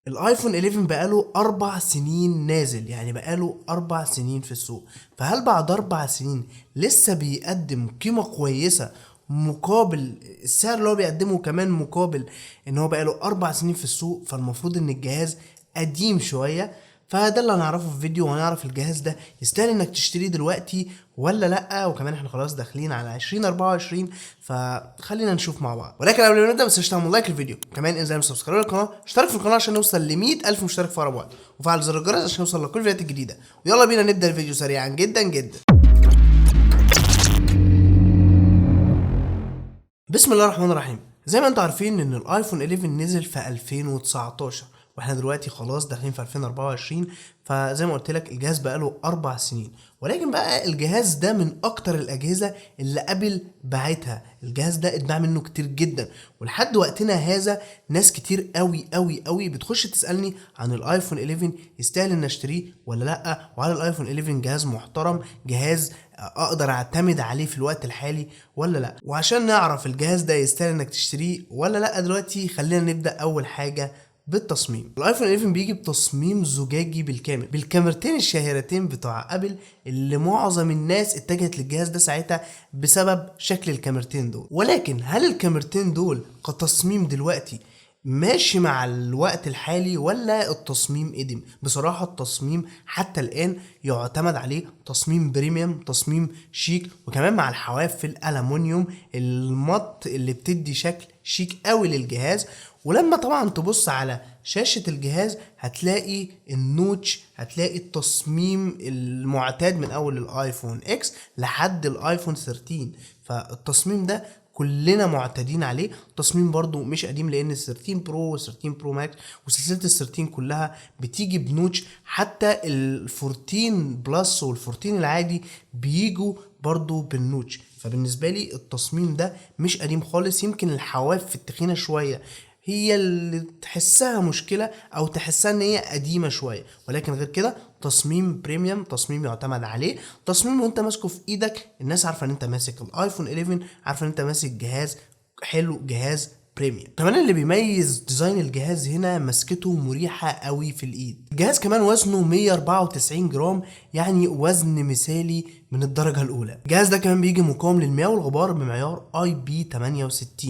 الايفون 11 بقاله 4 سنين نازل، يعني بقاله 4 سنين في السوق. فهل بعد 4 سنين لسه بيقدم قيمة كويسة مقابل السعر اللي هو بيقدمه؟ كمان مقابل ان هو بقاله 4 سنين في السوق، فالمفروض ان الجهاز قديم شوية. فده اللي هنعرفه في فيديو، وهنعرف الجهاز ده يستاهل انك تشتريه دلوقتي ولا لا. وكمان احنا خلاص داخلين على 2024، فخلينا نشوف مع بعض. ولكن قبل ما نبدا، ما تنساش تعمل like للفيديو، كمان انزل subscribe للقناه، اشترك في القناة عشان نوصل ل 100,000 مشترك في اقرب وقت، وفعل زر الجرس عشان نوصل لكل الفيديوهات الجديده. ويلا بينا نبدا الفيديو سريعا جدا جدا. بسم الله الرحمن الرحيم. زي ما انتم عارفين ان الايفون 11 نزل في 2019، واحنا دلوقتي خلاص داخلين في 2024. فزي ما قلت لك الجهاز بقاله 4 سنين، ولكن بقى الجهاز ده من اكتر الاجهزة اللي ابل باعتها. الجهاز ده اتباع منه كتير جدا، ولحد وقتنا هذا ناس كتير قوي قوي قوي بتخش تسالني عن الايفون 11، يستاهل ان اشتريه ولا لا؟ وهل الايفون 11 جهاز محترم، جهاز اقدر اعتمد عليه في الوقت الحالي ولا لا؟ وعشان نعرف الجهاز ده يستاهل انك تشتريه ولا لا دلوقتي، خلينا نبدا اول حاجة بالتصميم. الايفون 11 بيجي بتصميم زجاجي بالكامل، بالكاميرتين الشهيرتين بتوع ابل اللي معظم الناس اتجهت للجهاز ده ساعتها بسبب شكل الكاميرتين دول. ولكن هل الكاميرتين دول كتصميم دلوقتي ماشي مع الوقت الحالي ولا التصميم قديم؟ بصراحة التصميم حتى الآن يعتمد عليه، تصميم premium، تصميم شيك، وكمان مع الحواف الألمونيوم المط اللي بتدي شكل شيك قوي للجهاز. ولما طبعا تبص على شاشة الجهاز هتلاقي ال notch، هتلاقي التصميم المعتاد من اول الايفون اكس لحد الايفون 13. فالتصميم ده كلنا معتادين عليه، تصميم برضو مش قديم، لان ال 13 Pro وال 13 Pro Max وسلسلة ال 13 كلها بتيجي ب notch. حتى ال 14 Plus وال 14 العادي بيجوا برضو بال notch. فبالنسبه لي التصميم ده مش قديم خالص. يمكن الحواف التخينه شوية هي اللي تحسها مشكلة او تحسها ان هي قديمة شويه، ولكن غير كده تصميم premium، تصميم يعتمد عليه، تصميم وانت ماسكه في ايدك الناس عارفه ان انت ماسك الايفون 11، عارفه ان انت ماسك جهاز حلو، جهاز premium. كمان اللي بيميز design الجهاز هنا مسكته مريحة قوي في الايد. الجهاز كمان وزنه 194 جرام، يعني وزن مثالي من الدرجة الاولى. الجهاز ده كمان بيجي مقاوم للمياه والغبار بمعيار IP 68،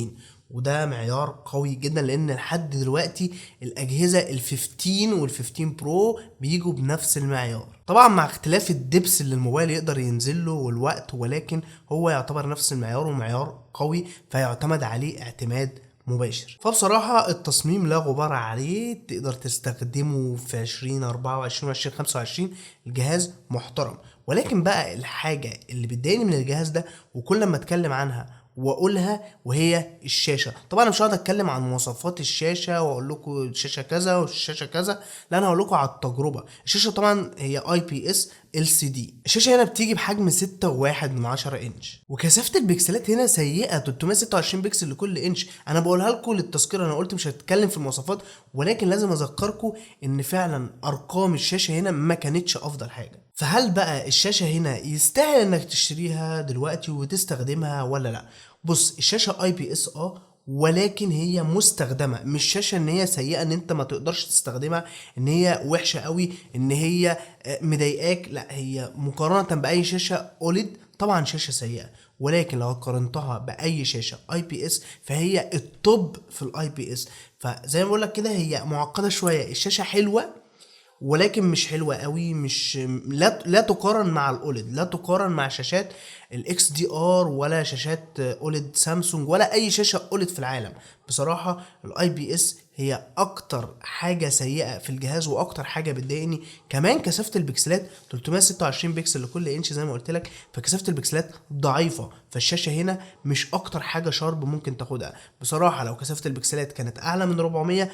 وده معيار قوي جدا، لان لحد دلوقتي الاجهزة ال 15 وال 15 Pro بيجوا بنفس المعيار، طبعا مع اختلاف ال depth اللي الموبايل يقدر ينزل له والوقت، ولكن هو يعتبر نفس المعيار ومعيار قوي، فيعتمد عليه اعتماد مباشر. فبصراحة التصميم لا غبار عليه، تقدر تستخدمه في 2024 و 2025، الجهاز محترم. ولكن بقى الحاجة اللي بتضايقني من الجهاز ده وكل ما اتكلم عنها واقولها وهي الشاشه. طبعا انا مش هقعد اتكلم عن مواصفات الشاشة واقول لكم الشاشة كذا والشاشه كذا، لا، انا هقول لكم على التجربه. الشاشة طبعا هي اي بي اس ال سي دي. الشاشة هنا بتيجي بحجم 6.1 انش، وكثافه البكسلات هنا سيئه، 326 بكسل لكل انش. انا بقولها لكم للتذكره، انا قلت مش هتكلم في المواصفات، ولكن لازم اذكركم ان فعلا ارقام الشاشة هنا ما كانتش افضل حاجه. فهل بقى الشاشة هنا يستاهل انك تشتريها دلوقتي وتستخدمها ولا لا؟ بص، الشاشة IPS ولكن هي مستخدمه، مش شاشة ان هي سيئه ان انت ما تقدرش تستخدمها، ان هي وحشة قوي، ان هي مضايقاك. لا، هي مقارنة باي شاشة OLED طبعا شاشة سيئه، ولكن لو قارنتها باي شاشة IPS فهي ال top في ال IPS. فزي ما بقول لك كده هي معقدة شويه، الشاشة حلوة ولكن مش حلوة قوي، مش لا لا تقارن مع ال OLED، لا تقارن مع شاشات ال XDR ولا شاشات OLED سامسونج ولا اي شاشة OLED في العالم. بصراحة ال IPS هي اكتر حاجة سيئه في الجهاز واكتر حاجة بتضايقني. كمان كثافة البكسلات 326 بكسل لكل انش زي ما قلت لك، فكثافه البكسلات ضعيفه، فالشاشه هنا مش اكتر حاجة sharp ممكن تاخدها. بصراحة لو كثافة البكسلات كانت اعلى من 400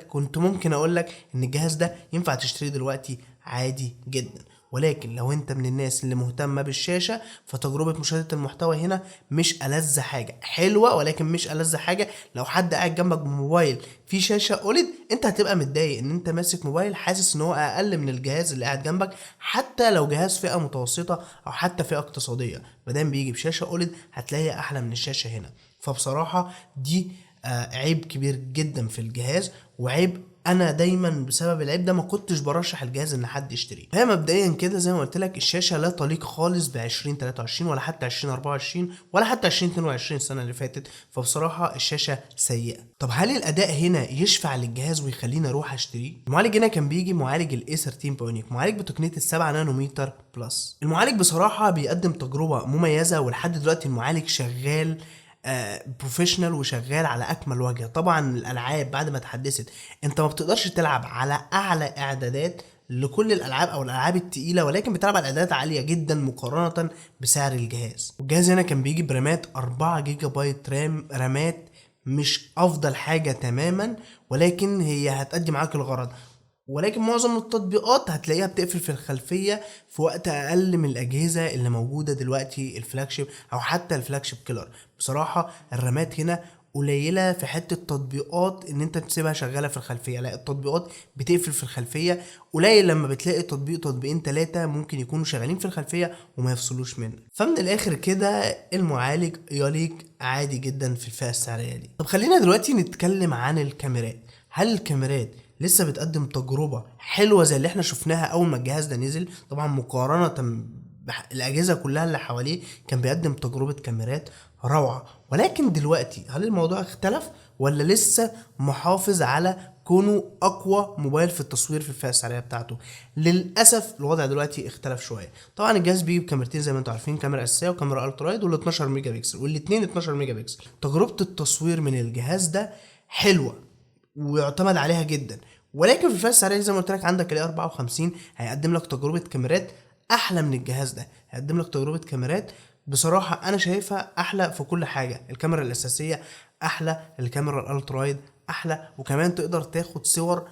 كنت ممكن اقول لك ان الجهاز ده ينفع تشتريه دلوقتي عادي جدا. ولكن لو انت من الناس اللي مهتمة بالشاشة، فتجربة مشاهدة المحتوى هنا مش ألذ حاجة، حلوة ولكن مش ألذ حاجة. لو حد قاعد جنبك بموبايل فيه شاشة OLED انت هتبقى متضايق ان انت ماسك موبايل حاسس ان هو اقل من الجهاز اللي قاعد جنبك، حتى لو جهاز فئة متوسطة او حتى فئة اقتصادية، مادام بيجي بشاشة OLED هتلاقيها احلى من الشاشة هنا. فبصراحة دي عيب كبير جدا في الجهاز وعيب انا دايما بسبب العيب ده ما كنتش برشح الجهاز ان حد يشتريه. فهي مبدئيا كده زي ما قلت لك الشاشة لا تليق خالص ب 2023 ولا حتى 2024 ولا حتى 2022 السنة اللي فاتت، فبصراحة الشاشة سيئه. طب هل الاداء هنا يشفع للجهاز ويخليني اروح اشتريه؟ المعالج هنا كان بيجي معالج ال A13 Bionic، معالج بتقنية ال7 nanometer plus. المعالج بصراحة بيقدم تجربه مميزه، ولحد دلوقتي المعالج شغال professional وشغال على اكمل وجه. طبعا الالعاب بعد ما اتحدثت انت ما بتقدرش تلعب على اعلى اعدادات لكل الالعاب او الالعاب التقيله، ولكن بتلعب على اعدادات عالية جدا مقارنة بسعر الجهاز. والجهاز هنا كان بيجي برامات 4 جيجا بايت RAM، رامات مش افضل حاجة تماما، ولكن هي هتأدي معاك الغرض. ولكن معظم التطبيقات هتلاقيها بتقفل في الخلفية في وقت أقل من الأجهزة اللي موجودة دلوقتي ال flagship أو حتى ال flagship killer. بصراحة الرامات هنا قليلة في حتة تطبيقات إن أنت تسيبها شغالة في الخلفية، لا التطبيقات بتقفل في الخلفية. قليل لما بتلاقي تطبيق تطبيقين تلاتة ممكن يكونوا شغالين في الخلفية وما يفصلوش منك. فمن الآخر كده المعالج يليق عادي جدا في الفئة السعرية دي. طب خلينا دلوقتي نتكلم عن الكاميرات. هل الكاميرات لسه بتقدم تجربة حلوة زي اللي احنا شفناها أول ما الجهاز ده نزل؟ طبعا مقارنة الأجهزة كلها اللي حواليه كان بيقدم تجربة كاميرات روعة، ولكن دلوقتي هل الموضوع اختلف ولا لسه محافظ على كونه أقوى موبايل في التصوير في الفئة السعرية بتاعته؟ للأسف الوضع دلوقتي اختلف شوية. طبعا الجهاز بيجي بكاميرتين زي ما انتم عارفين، كاميرا أساسية وكاميرا ultra wide، وال 12 ميجا بكسل، والاتنين 12 ميجا بكسل. تجربة التصوير من الجهاز ده حلوة ويعتمد عليها جدا، ولكن في الفئة السعرية زي ما قلت لك عندك ال 54 هيقدم لك تجربه كاميرات احلى من الجهاز ده، هيقدم لك تجربه كاميرات بصراحة انا شايفها احلى في كل حاجة. الكاميرا الاساسية احلى، الكاميرا ال ultra wide احلى، وكمان تقدر تاخد صور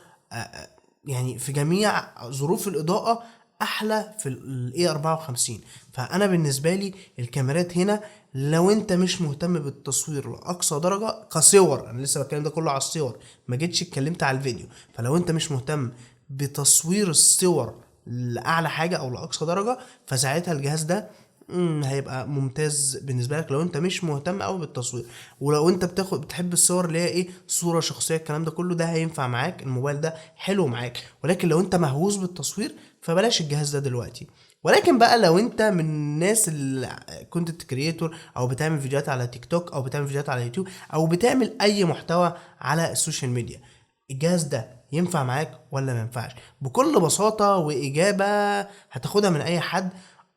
يعني في جميع ظروف الاضاءة احلى في ال A54. فانا بالنسبة لي الكاميرات هنا لو انت مش مهتم بالتصوير لاقصى درجه كصور، انا لسه بتكلم ده كله على الصور، ما جيتش اتكلمت على الفيديو، فلو انت مش مهتم بتصوير الصور لاعلى حاجة او لاقصى درجه فساعتها الجهاز ده هيبقى ممتاز بالنسبة لك لو انت مش مهتم قوي بالتصوير. ولو انت بتحب الصور اللي هي ايه، صوره شخصية الكلام ده كله، ده هينفع معاك، الموبايل ده حلو معاك. ولكن لو انت مهووس بالتصوير فبلاش الجهاز ده دلوقتي. ولكن بقى لو انت من الناس اللي content creator او بتعمل فيديوهات على تيك توك او بتعمل فيديوهات على يوتيوب او بتعمل اي محتوى على ال social media، الجهاز ده ينفع معاك ولا ما ينفعش؟ بكل بساطة وإجابة هتاخدها من أي حد،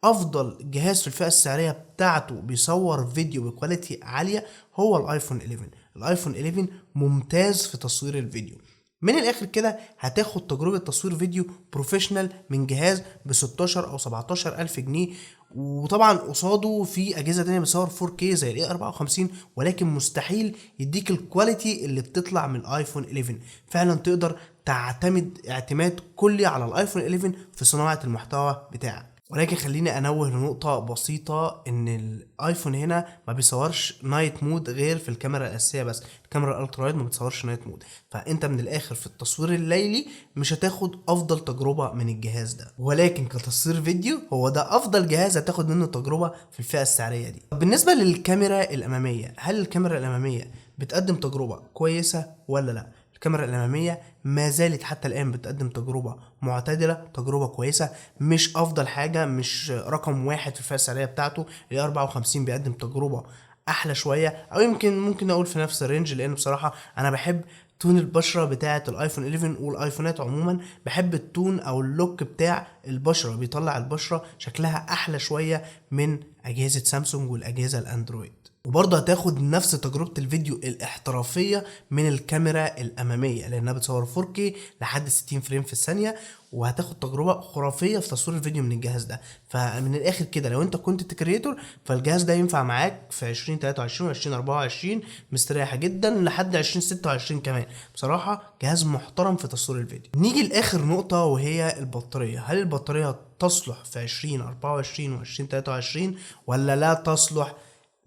أفضل جهاز في الفئة السعرية بتاعته بيصور فيديو ب quality عالية هو الايفون 11. الايفون 11 ممتاز في تصوير الفيديو. من الاخر كده هتاخد تجربة تصوير فيديو professional من جهاز ب 16 او 17 الف جنيه، وطبعا قصاده في اجهزة تانية بتصور 4K زي ال A54، ولكن مستحيل يديك ال quality اللي بتطلع من الايفون 11. فعلا تقدر تعتمد اعتماد كلي على الايفون 11 في صناعة المحتوى بتاعك. ولكن خليني انوه لنقطة بسيطة، ان الايفون هنا ما بيصورش night mode غير في الكاميرا الاساسية بس، الكاميرا ال ultra wide ما بتصورش night mode، فانت من الاخر في التصوير الليلي مش هتاخد افضل تجربة من الجهاز ده، ولكن كتصوير فيديو هو ده افضل جهاز هتاخد منه تجربة في الفئة السعرية دي. طب بالنسبة للكاميرا الامامية، هل الكاميرا الامامية بتقدم تجربة كويسة ولا لا؟ الكاميرا الأمامية ما زالت حتى الآن بتقدم تجربة معتدلة، تجربة كويسة، مش أفضل حاجة، مش رقم واحد في الفئة السعرية بتاعته. ال 54 بيقدم تجربة أحلى شوية، أو يمكن ممكن أقول في نفس ال range، لأن بصراحة أنا بحب tone البشرة بتاعة الايفون 11 والايفونات عموما، بحب ال tone او ال look بتاع البشرة، بيطلع البشرة شكلها احلى شوية من اجهزة سامسونج والاجهزة الاندرويد. وبرضه هتاخد نفس تجربة الفيديو الاحترافية من الكاميرا الأمامية، لأنها بتصور 4K لحد 60 frame في الثانية، وهتاخد تجربة خرافية في تصوير الفيديو من الجهاز ده. فمن الآخر كده لو أنت content creator فالجهاز ده ينفع معاك في 2023 و 2024 مستريحة جدا لحد 2026 كمان. بصراحة جهاز محترم في تصوير الفيديو. نيجي لآخر نقطة وهي البطارية. هل البطارية تصلح في 2024 و 2023 ولا لا تصلح؟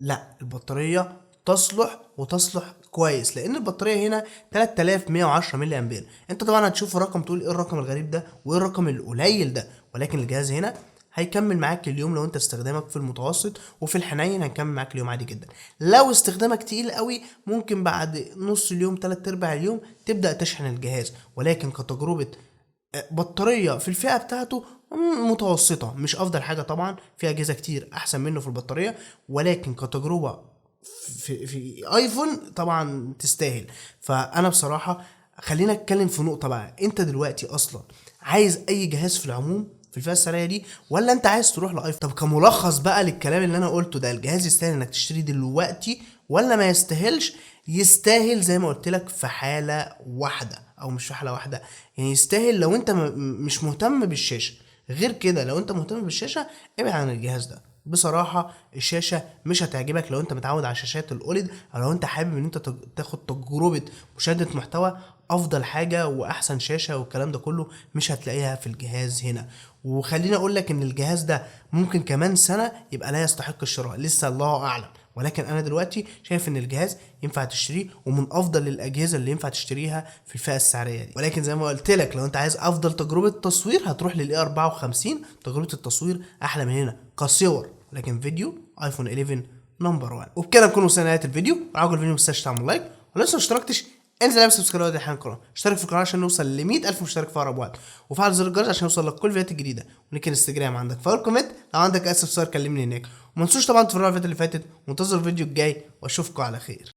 لا، البطارية تصلح وتصلح كويس، لان البطارية هنا 3110 ملي امبير. انت طبعا هتشوف الرقم تقول ايه الرقم الغريب ده وايه الرقم القليل ده، ولكن الجهاز هنا هيكمل معاك اليوم لو انت استخدامك في المتوسط وفي الحنين هيكمل معاك اليوم عادي جدا. لو استخدامك تقيل قوي ممكن بعد نص اليوم 3/4 اليوم تبدأ تشحن الجهاز، ولكن كتجربة بطارية في الفئة بتاعته متوسطة، مش افضل حاجة طبعا، في اجهزة كتير احسن منه في البطارية، ولكن كتجربة في ايفون طبعا تستاهل. فانا بصراحة خلينا نتكلم في نقطة بقى، انت دلوقتي اصلا عايز اي جهاز في العموم في الفئة السعرية دي، ولا انت عايز تروح لايفون؟ طب كملخص بقى للكلام اللي انا قلته ده، الجهاز يستاهل انك تشتريه دلوقتي ولا ما يستاهلش؟ يستاهل زي ما قلت لك في حالة واحدة، او مش في حالة واحدة، يعني يستاهل لو انت مش مهتم بالشاشة. غير كده لو انت مهتم بالشاشة ابعد عن الجهاز ده بصراحة، الشاشة مش هتعجبك لو انت متعود على شاشات ال OLED، او لو انت حابب ان انت تاخد تجربة مشاهدة محتوى افضل حاجة واحسن شاشة والكلام ده كله مش هتلاقيها في الجهاز هنا. وخليني اقول لك ان الجهاز ده ممكن كمان سنة يبقى لا يستحق الشراء، لسه الله اعلم، ولكن انا دلوقتي شايف ان الجهاز ينفع تشتريه ومن افضل الاجهزة اللي ينفع تشتريها في الفئة السعرية دي. ولكن زي ما قلت لك لو انت عايز افضل تجربه تصوير هتروح لل A54، تجربه التصوير احلى من هنا كصور، لكن فيديو ايفون 11 number 1. وبكده نكون وصلنا لنهاية الفيديو. لو عجبك الفيديو ما تنساش تعمل like، ولو لسه ما اشتركتش انزل اعمل subscribe دلوقتي حالا القناة، اشترك في القناة عشان نوصل ل 100,000 مشترك في اقرب وقت، وفعل زر الجرس عشان يوصل لك كل الفيديوهات الجديدة، و link انستجرام عندك في اول comment، لو عندك اي استفسار كلمني هناك. وما تنسوش طبعا تتفرجوا على الفيديو اللي فاتت، وانتظروا الفيديو الجاي، واشوفكم على خير.